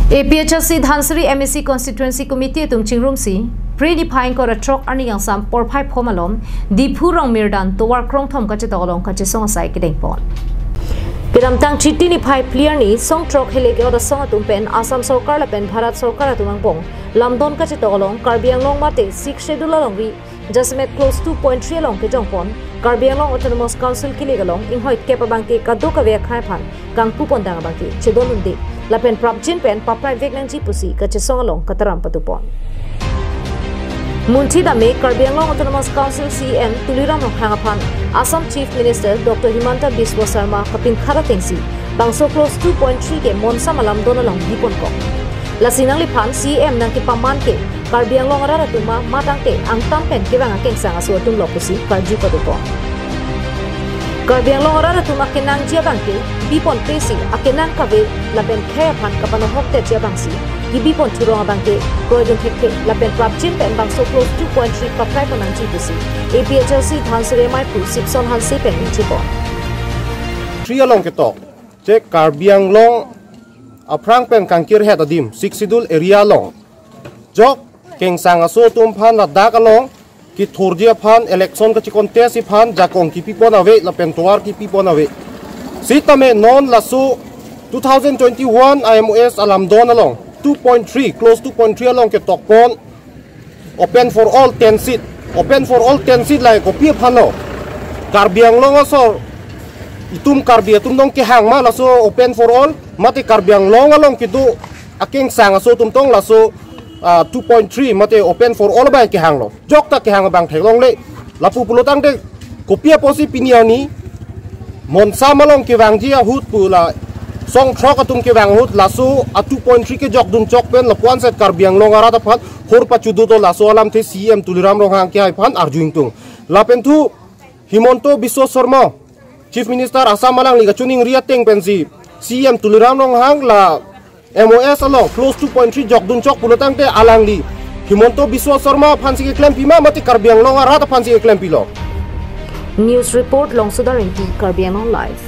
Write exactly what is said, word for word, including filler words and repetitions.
APHLC Dhansiri MAC Constituency Committee atum chingrumsi Phre niphai ingkoi ra throk arni kangsam porphai pho malom Diphu Rongmirdan tovar krongthom kachetok along kachesong asai kedengpon. Kedamtang Chiti niphai phli arni song throk hile ke-ot asong atum pen Assam Sorkar lapen Bharat Sorkar atum angbong lamdon kachetok along Karbi Anglong mate Sixth Schedule alongri jasemet clause two point three along kejongpon Karbi Anglong Autonomous Council kilik along inghoi kep abangke kadokave akhai aphan kangpupondang abangke chedondunde lapen prapjin pen papraivek nangji pusi kachesong along kataram padopon. Munthi dame Karbi Anglong Autonomous Council CEM Tuliram Ronghang aphan Assam Chief Minister Doctor Himanta Biswa Sarma kapinkhat atengsi bangso clause two point three ke monsam alamdon along diponkok. Lasi nangliphan CEM nangkepaman ke Karbi Anglong arat atum ma matangte angtan pen kevang akengsang aso atum lo pusi karju padopon. Karbi Anglong arat atum akenangji abangke biponpesi akenang kave lapen khei aphan kapanohoktetji abangsi kibipon thurong abangke kroidun thekthe lapen prapjin pen bangso clause two point three papraipon nangji pusi APHLC Dhansiri maiphu Sipson Hanse pen ningchipon. Three along ketok, che Karbi Anglong aphrang pen kangkirhet adim Sixth Schedule area along jok kengsang aso atum aphan ladak along kethurji aphan election kachecontest aphan jakong kipipon ave lapen tovar kipipon ave. Sitame non laso two thousand twenty-one MoS alamdon along two point three, clause two point three along ketokpon open for all ten seat. Open for all ten seat lahai kopi aphanlo? Karbi Anglong asor itum Karbi atum tong kehang ma laso open for all, mate Karbi Anglong along kedo akengsang aso atum tong laso, ah, two point three mate open for all bai kehanglo? Jokta kehang abang theklongle. Lapu pulotangte kopi apotsi pini arni monsam along kevangji ahut pu la song throk atum kevang ahut laso a two point three kejokdun chok pen lapuan set Karbi Anglong arat aphan hor pachudu to, laso alamthe CEM Tuliram Ronghang kehai aphan arju ingtung. Lapen thu Himanta Biswa Sarma, Chief Minister Assam, alangli kachiningri ateng pensi CEM Tuliram Ronghang la MoS along clause two point three jokdun chok pulotangte alangli Himanta Biswa Sarma aphansi keklempi ma mate Karbi Anglong arat aphansi keklempilo? News report, Longsodar Engti, Karbi Anglong Live.